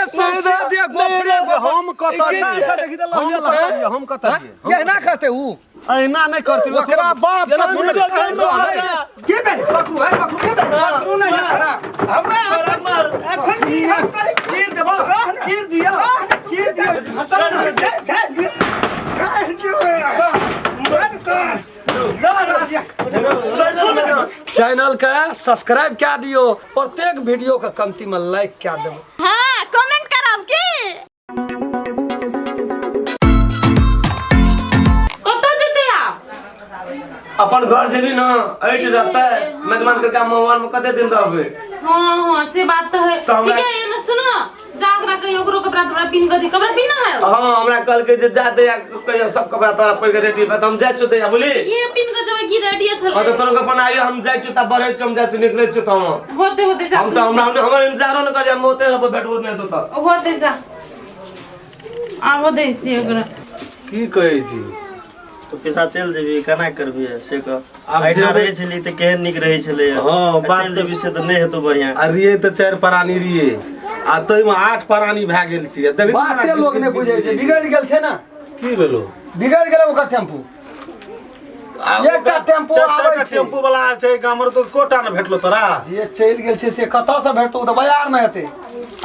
के सौंसे दे गोफरे हम कतऽ से देखी तऽ हम लहिया कतऽ रहियै, हम कतऽ रहियै? एहना कहते ऊ अहिना नहि करती ओकरा बाप जेना ससुर सुन के की भेल पकड़ू है पकड़ू पकड़ू नहीं एकरा हमरा एखन की हम कहै चीर देबो चीर दियो चीर दियो खतरा नहीं चैनल के सब्सक्राइब कए दियो प्रत्येक वीडियो के कमती में लाइक कए देबो हाँ कमेंट करब की कतऽ जेतै आब अपन घर जेबी ना ऐठ रहते मेजबान करके मोबाइल में कते दिन रहबे हाँ हाँ से बात तो है तो हमरा- ठीक है एमे सुनो जा ओकरा कहियो ओकरो कपड़ा तपड़ा पिन कर दी कपड़ा पिना है हाँ हमरा कहलकै जे जा दे कहियो सब कपड़ा तोरा पहिर के रेडी बा त हम जाइ छौ दैया बुझली ये पिन कर जब की रेडी छल हाँ तो तोरो के अपन आइयो हम जाइ छौ त बढ़ै छौ हम जाइ छौ निकलै छौ त हम होते होते जा हम त हमरा हमर इंतजारो न करियै हम ओते रहबो भेटबो नहि हेतौ त होते जा आबो दै छियै ओकरा की कहै छी तो पिसा चलि जेबही केना करबही से कह आब एहिठाम जेबै- रहै छली तऽ केहन नीक रहै छलै हँ, बात चलि तऽ- जेबही से तऽ नहि हेतौ बढ़िआँ आ रहियै तऽ चारि प्राणी रहियै आ ताहिमे आठ प्राणी भए गेल छियै देखै छी बाते केना लोग नहि बुझै छै बिगड़ि गेल छै ने की भेलो बिगड़ि गेलै ओकर टेम्पू आ एकटा ओकरा- टेम्पू चारि- आबै चारिटा छै। टेम्पू वाला छै गामर तो कोटा ने भेटलो तोरा जे चलि गेल छै से कतऽसँ भेटतौ ओ तऽ बाजारमे हेतै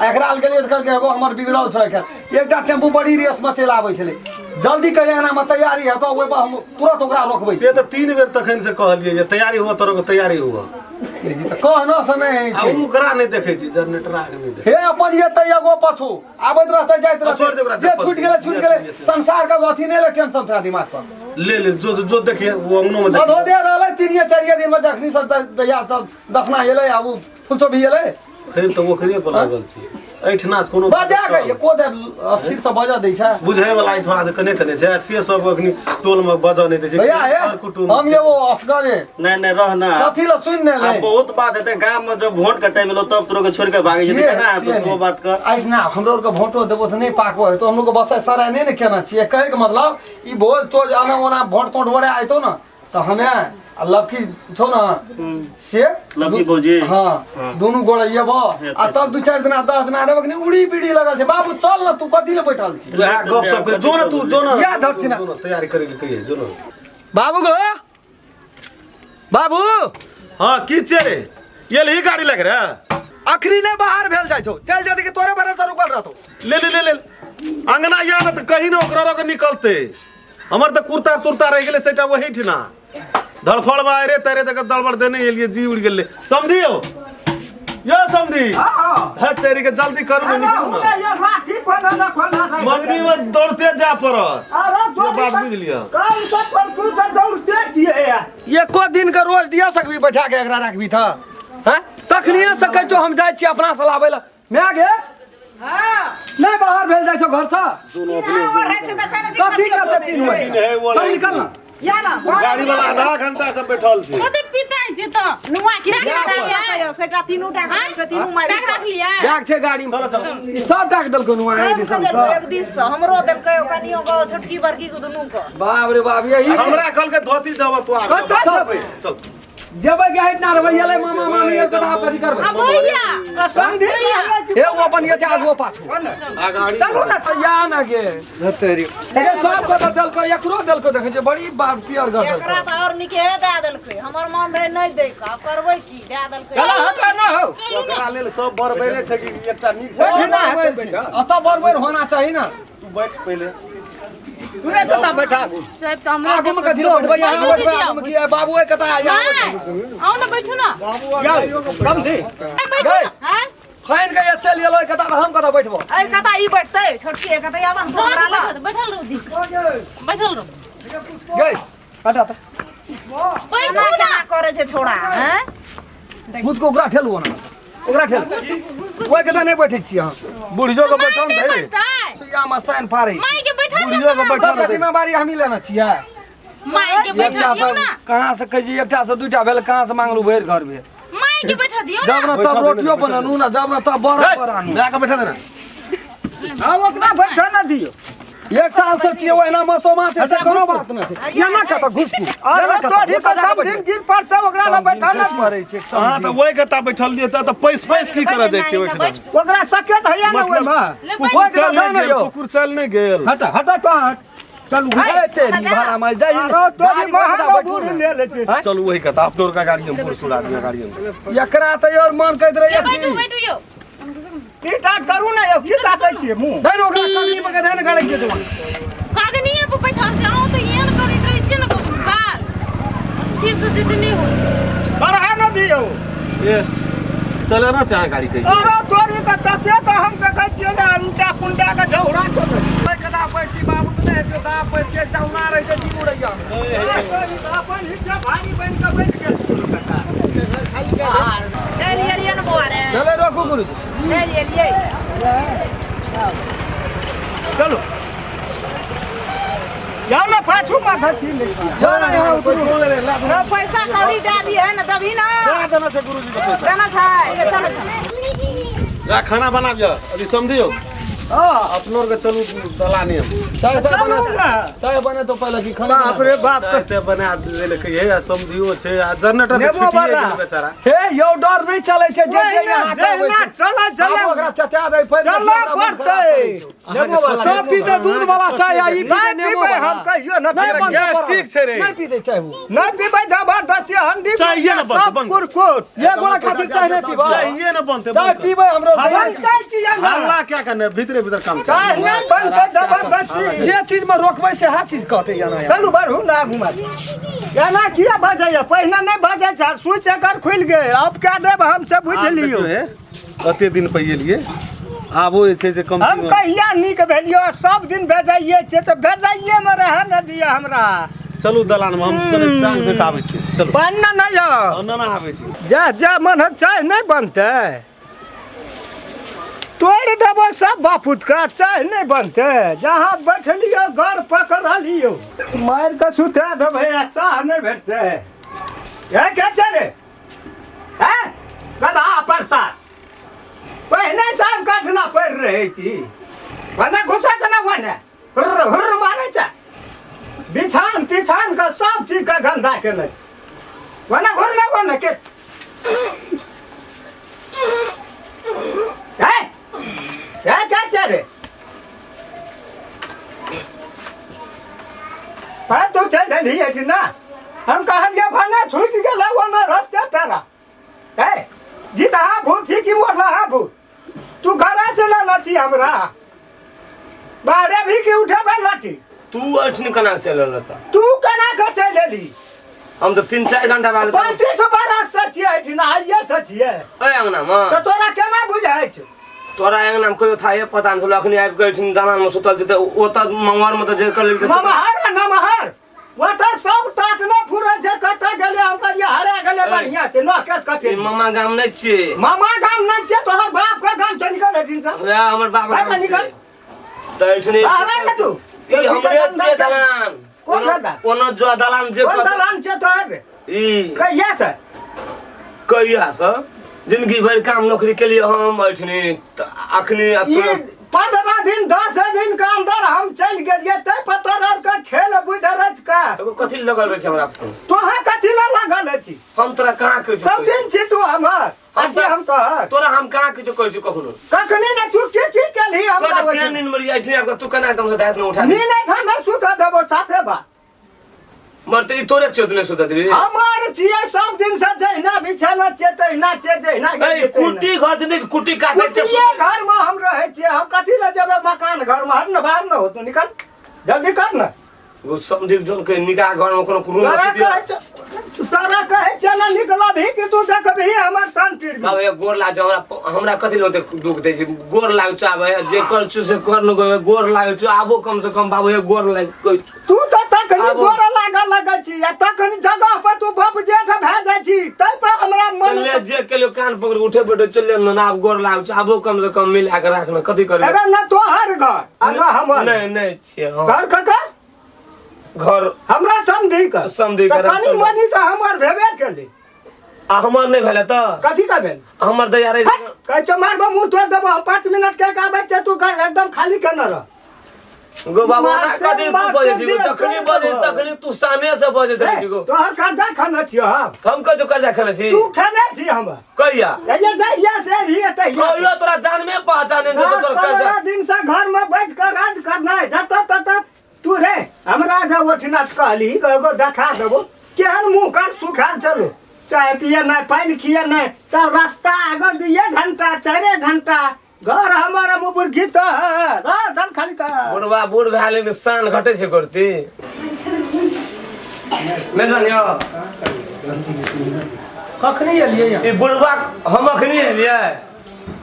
आ एकरा लग गेलियै तऽ कहलकै एगो हमर बिगड़ल छै एखन एकटा टेम्पू बड़ी रेसमे चलि आबै छलै जल्दी कहिया एनामे तैयारी हेतौ ओहि पर हम तुरंत ओकरा रोकबै से तऽ तीन बेर तखन से कहलियै जे तैयारी हुआ तोरो के तैयारी हुआ तऽ कहनो से नहि होइ आ छै ओकरा नहि देखै छी जनरेटरा के नहि देखै हे अपन एतै एगो पाछू आबैत रहतै जाइत छोड़ि दे ओकरा, रहतै जे छूटि गेलै छूटि गेलै संसार के अथी नहि ले टेंशन तोरा दिमाग पर ले ले जो जो देखिए वो अंगनो में देखिए अधो दे रहलै तीनिये चारिये दिन में जखनी सब दैया तब दसना एलै आ ओ फुलचो भी एलै फेर तऽ ओकरे पर लागल छी एहिठिना से कोनो बजा के एको देर स्थिर से बजा दै छै बुझै वाला ई छोड़ा से कने कने छै से सब अखनी टोल में बजऽ नहि दै छै भैया हे कर कुटुम्ब हम ये वो असगरे नहि नहि रह ना कथी ल सुन ने ले आब बहुत बात हेतै गाम में जब वोट के टाइम एलो तब तोरो के छोड़ के भागे जेतै केना हेतौ सेहो बात कर आइ ना हमरो आरके भोटो देबो तऽ नहि पाको हेतौ हमरो के बसै सराय नहि ने केना छियै कहैके मतलब ई भोज तोज आना ओना भोट तोट ओरे आयतो ने तऽ हमे आ लड़की छौ ने से लड़की भौजी? हाँ दुनू गोड़े एबो आ तब दू चारि दिना 10 दिना रहबो कि नहि उड़ी बीड़ी लगल छै बाबू चल ने तू कथी ले बैठल छी वएह गप सब कर जो ने तू जो ने या धर सिना। जो ने, तैयारी करे के कहिए जो ने बाबू गो बाबू हाँ की छियै रे ये ही गाड़ी लग रे अखनी नहि बाहर भेल जाइ छौ चल जेतै कि तोरे भरोसा रुकल रहतौ ले ले ले ले अंगना या ने तऽ कहीं ने ओकरा रह के निकलते हमर तऽ कुर्ता तुर्ता रहि गेलै सेटा वही ठिना धड़फड़मे अरे तरे तक दड़बड़ देने एलियै जी उड़ि गेलै समझी हो यो समझी है तेरी के जल्दी करू ने निकलू ने मंगनी में दौड़ते जाय पड़त से बात बुझि लिअ एको दिन के रोज दिया सकबी बैठा के एकरा राखबी था हैं तखनिए से कहै छौ हम जाइ छी अपना से लाबै लए माय गे हाँ नहीं बाहर भेल जाइ छौ घर से और रहै छै देखै नै छी कथी करते पीन है, वो चल निकल ना या ना गाड़ी वाला आधा घंटा से बैठल छै कते पिताइ छै तऽ नुआ की बैग राखलियै सेटा तीनू टा के तीनू मारि बैग राखलियै बैग छै गाड़ी में ई सब टाक देलको नुआ एक सब दिसन देलकै सब एक दिस से हमरो देलकै ओकनियो के छोटकी बड़की के दुनू के बाप रे बाप यही हमरा कहलकै धोती देबऽ तू आब चल चल जेबै के हट ना रहबै एलै मामा मामी एक कथा कथी करबै आ भैया भैया हे ओ अपन ये आगो पाछू आगाड़ी चलू ना या ना गे धतेरी ए सब को देलको एकरो देलको देखै छै बड़ी बाप पियर घर एकरा देलको तऽ और निके दए देलकै हमर मन रहे नहि दै के आब करबै की दए देलकै चलो हटा ना हो ओकरा लेल सब बरबेरे छै कि एकटा नीक से बैठना हेतै बैठा अतः बरबर होना चाही ना तू बैठ पहिले तू कता बैठा आगू साहब तऽ हमरा आगू में कथी लए बैठबै यहाँ बैठबै आगू में की है बाबू कता यहाँ बैठबै आउ ने बैठू ना जाओ कम दे बैठू गई ना हैं फाइन के चलि एलो कता तऽ हम कता बैठबो ऐ कता ई बैठतै छोटकी ए कता आबन तू हमरा लग बैठल रहू दी बैठल रहू गई हटा तऽ बैठू केना ना केना करै छै छोड़ा हैं मुझको ओकरा ठेलू ना ओकरा ठेल ओहि के तऽ नहि बैठै छियै अहाँ बुढ़ियो के माय बैठल नहि धरि बैठतै सुइया मे साइन फाड़ै छी माय के बैठा दियौ बुढ़ियो के ना बैठल सबटा जिम्मेवारी हमही लेने छियै माय के बैठा एकटा दियौ से ना कहाँ से कहै छी एकटा से दूटा भेल कहाँ से मांगलू भरि घर भेल माय के बैठा दियौ जब ना न तब रोटियो बननू ना जब न तब बड़ा बड़ा आनू माय के बैठा दे ना हाँ ओकरा बैठा ना दियो एक साल से छियै ओहिना मसोमा छै से कोनो बात नहि छै। एना कतऽ घुसकू अरे एना कतऽ तोरी ओतऽ के जाकऽ सब दिन गिर पड़तै ओकरा लग बैठल खसि पड़ै छै अहाँ तऽ ओहि कता बैठल रहियै तऽ पैस पैस की करऽ जाइ छियै ओहिठाम ओकरा सकेत हैया ने ओहिमे ले कुकुर ओहि चल कता नहि ने गेल यौ। कुकुर चल नहि गेल हट हट तो हट चलू हे तेरी भाड़ा में जाइ अरे तोरी गाड़ी पर महंगा बैठू बूढ़ी ने। ले लै छै आँय? चलू ओहि कता अपनो का गाड़ी हम सुड़ा दिअ गाड़ी हम एकरा तऽ और मन कहैत रहैया बैठू कि बैठू यौ की टाट करू ने यौ की ताकै छियै मुँह नहि ओकरा कगनी पर के ध्यान गड़ै छै तू कागनिये पर बैठल छै अहूँ तऽ एहन करैत रहै छियै ने कखनो काल स्थिर से जेते नहि होत बढ़ा न दियौ ए चले ना चाहे गाड़ी के अरे तोरी के कते तऽ हम देखै छियै जे अंटा पुंटा के झौरा चलै ओहि कदा बैठती बाबू तऽ नहि हेतै दा बैठ के जाउना रहै छै जीव उड़ैया अपन हिस्सा भारी बनि कऽ बैठ गेल चलि एलियै ने बौआ रे चले रोकू गुरुजी चलि एलियै चलू जाउ ने पाछू माथा छी ले जाउ ने यहाँ उतरू रो पैसा कौड़ी दए दिहे ने देबही ने जा देना छै गुरुजी के पैसा देना छै देना छै जा खाना बनाबियौ अभी समझियौ अपनो के चलू दलाने हम चाय ताय चलू बना ने चाय बने तो पहले की खाना बाप रे बाप चाय ते बना देलकै हे आ समझियो छै आ जनरेटर के नेबो फिटिए वाला। गेलै बेचारा हे यौ डर नहीं चले छै जे जे जहिना यहाँ के अबै जहिना छै चलै चलै आब ओकरा चटा दै फेर चलऽ पड़तै नेबो वाला सब पीते दूध वाला चाय आ ई पीते नहि नेबो पीबै वाला हम कहियो न नहीं पीबै बनतै गैस्ट्रिक छै रे। नहीं पीते चाय वो नहि पीबै जबरदस्ती हंडी चाहिए ने बनतै, सब बनतै। कुरकुट ये गोला खातिर चाय नहीं पीबा चाहिए ना बनते चाय पीबै हमरो बनतै किया ने हल्ला क्या करने भीतरे भीतर काम चल चाय नहि बनतै जबरदस्ती जे चीज में रोकबै से हर चीज कहते यहाँ यहाँ चलू बढ़ू ना घुमा एना किया बजैया पहिने नहि बजै छै स्विच एकर खुलि गेल आब कए देब हम से बुझि लियौ कते दिन पर एलियै आबो जे छै से कम हम कहिया नीक भेलियो सब दिन भेजाइए छै तऽ भेजाइए मे रहऽ न दिअ हमरा चलू दलान में हम कनि टांग फेक आबै छी चलू बनना नहि यौ ना ना आबै छी जा जा मन चाय नहि बनतै तोड़ि देबो सब बापुत के चाय नहि बनतै जहाँ बैठलियो घर पकड़लियो मारि कऽ सुता देबै आ चाह नहि भेटतै हे के छै रे हे गधा प्रसाद पहिने सब कठना पड़ि रहै छी भने घुसा के ना भने हुर्र हुर्र मारै छै बिछान तिछान के सब चीज के गंदा केने छै भने घुर ना भने के हे हे क्या छै रे पर तू चलि देलही अछि ना हम कहलियै भने छूटि गेलै ओना रस्ते पेरा हे जीतहा भूत छी कि मोरलहा भूत तू घरे से लेने छी हमरा बाहरे भी की उठेबै लाठी तू अठिन केना चलल रहता तू केना के चलि एली हम तऽ 3-4 घंटा बाद 35 बरस से छियै एहिठिना आइये से छियै ओहि अंगना मे तऽ तोरा केना बुझाइ छौ तोरा अंगना मे कहियो थाहे पता नहि छलो अखनी आबि कऽ एहिठिन दलान मे सुतल छी तऽ ओतऽ ममहर मे तऽ जे कर लेलकै से- नमहर आ नमहर ओतऽ सब ताक नहि फुरै छै कतऽ गेलै हम कहलियै हरा गेलै बढ़िआँ छै नह केस कटे ई मामा गाम नहि छियै मामा गाम नहि छियै तोहर बाप के गाम छै निकल एहिठिन से वएह हमर बाप भाग गाम निकल। छै तऽ एहिठिन बाहर आ ने तू ई हमरे छियै दलान कोन दलान? ओना जो दलान जे कोन दलान छै तोहर ई कहिया से कहिया से जिंदगी भरि काम नौकरी केलियै हम एहिठिनी तऽ अखनी ई 15 दिन 10 दिन के अंदर हम चलि गेलियै तै पर तोहर के खेल बुझि रच के एगो कथी लए लगल रहै छै हमरा फोन तोहे कथी लए लागल अछि हम तोरा कहाँ कहै सब छियौ दिन छी तू हमर आ हम कि हम तोहर तोरा हम कहाँ किछो कहै छियौ कखनो कखनी ने तू की की केलही हमरा कह तऽ ओहिठाम? केहन नींद मरिया एहिठिनी आबि कऽ तू केना एकदम से दास में उठा नींद एहिठाम नहि सुतऽ देबो साफे बात मरते ई तोरे चोत नहि सुतऽ देबही हमर छियै सब दिन से जहिना बिछाना छियै तहिना छियै जहिना ए गेलियै तहिना। कुटी घर छै नहि कुटी काटै छै कुटिये घर में हम रहै छियै हम कथी लए जेबै मकान घर में हट ने बाहर ने हो तू निकल जल्दी कर ने एगो समधिक जोन के निकाह घर में कोनो रूम तोरा में कहै छै तोरा कहै छै ने निकलबही कि तू देखबही हमर सन टीवी बाबा ये गोर लाग हमरा हमरा कथी लए ओते दुख दै छै गोर लाग छौ आब जे कर छु से कर न गोर लाग छौ आबो कम से कम बाबू ये गोर लाग कहै छु तू तऽ तखनी आबो। गोर लागऽ लगै छी आ तखनी जगह पर तू बाप जेठ भए जाइ छी ताहि पर हमरा मन चल जे केलियो कान पकड़ के उठे बैठे चल न आब गोर लाग छौ आबो कम से कम मिला के राख न कथी करबै अरे न तोहर घर आ न हमर नहीं नहीं छियै हँ। घर ककर घर हमरा समधी के समधी के, तऽ कनी समधी। मनी तऽ हमर भेबे केलै आ हमर नहि भेलै तऽ कथी का भेल हमर दैया रहे हट, कहै छौ मारबो मुँह तोड़ि देबो हम 5 मिनट के आबै छियै तू घर एकदम खाली केने रह गो बाबू हमरा मारते- कथी तू बजै छी गो? मारते तखनी देह बजै तोड़ि देबौ। तखनी तू साने से बजैत रहै छी गो। तोहर कर्जा खाना छियो हम। हम कहियो कर्जा खेने छी? तू खाने छी हमर। कहिया? कहिया जहिया से रहिए तहिया। कहियो तोरा जानमे पहचाने नहीं दस तोर कर्जा। 15 दिन से घर में बैठ कर राज करना है जतऽ ततऽ तू रे हमरा जे ओठिना से कहली एगो देखा देबो केहन मुँह कान सुखाल चलो चाय पिए नहीं पानि खिए नहीं तब रास्ता आगे 2 घंटा 4 घंटा घर हमर मुबुर्गी तो रात खाली कर। बुढ़वा बूढ़ भए गेलै शान घटै छै करती मेजबान यौ। कखनी एलियै यहाँ? ई बुढ़वा हम अखनी एलियै।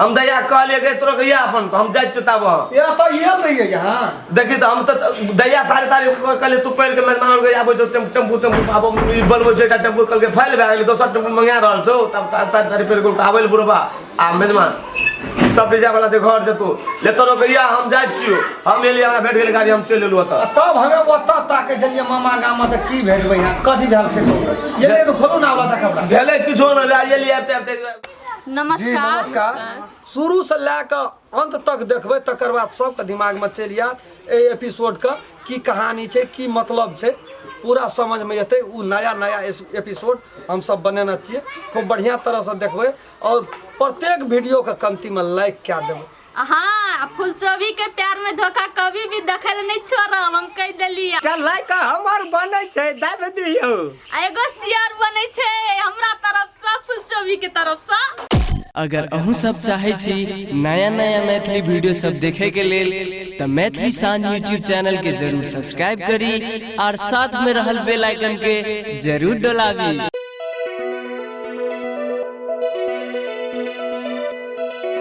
हम दैया कहलियै कि तोरा कहिया अपन तऽ हम जाइ छियौ ताबऽ। या तऽ आयल रहियै यहाँ। देखी तऽ हम तऽ दैया साढ़े तारीख कहलियै तू पढ़ि के मेजबान के आबै छौ टेम्पू टेम्पू टेम्पू आबो ई बनबै छौ एकटा टेम्पू कहलकै फाइल भए गेलै दोसर टेम्पू मंगा रहल छौ तब तऽ साढ़े तारीख पढ़ि के आबै लए बुढ़वा आ मेजबान सब रिजर्व वाला छै घर से तू ले तोरो कहिया हम जाइ छियौ। हम एलियै हमरा भेट गेलै गाड़ी हम चलि एलहुँ ओतऽ। आ तब हमे ओतऽ ताकै छलियै मामा गाममे तऽ की भेटबै यहाँ कथी भेल से कहू। एलियै तऽ खोलू ने आबऽ तऽ कपड़ा। भेलै किछो नहि एलियै आबिते आबिते। जी। नमस्कार। नमस्कार। शुरू से लए कऽ अंत तक देखबै तकर बाद सबके दिमागमे चलि आयत एहि एपिसोडके की कहानी छै की मतलब छै पूरा समझमे एतै। ओ नया नया एपिसोड हमसब बनेने छियै। खूब बढ़िआँ तरहसँ देखबै और प्रत्येक वीडियोके कमतीमे लाइक कए देबै। हाँ, फुलचोभी के प्यार में धोखा कभी भी देखै लए नहीं छोड़ब हम कहि देलियै। चल लाइक हमर बनै छै दाबि दियौ। आ एगो शेयर बनै छै हमरा तरफ से फुलचोभी के तरफ से। अगर अहूँ सब चाहै छी नया नया मैथिली वीडियो सब देखे के लेल तऽ मैथिली शान यूट्यूब चैनल के जरूर सब्सक्राइब करी और साथ में रहल बेल आइकन के जरूर डोलाबी।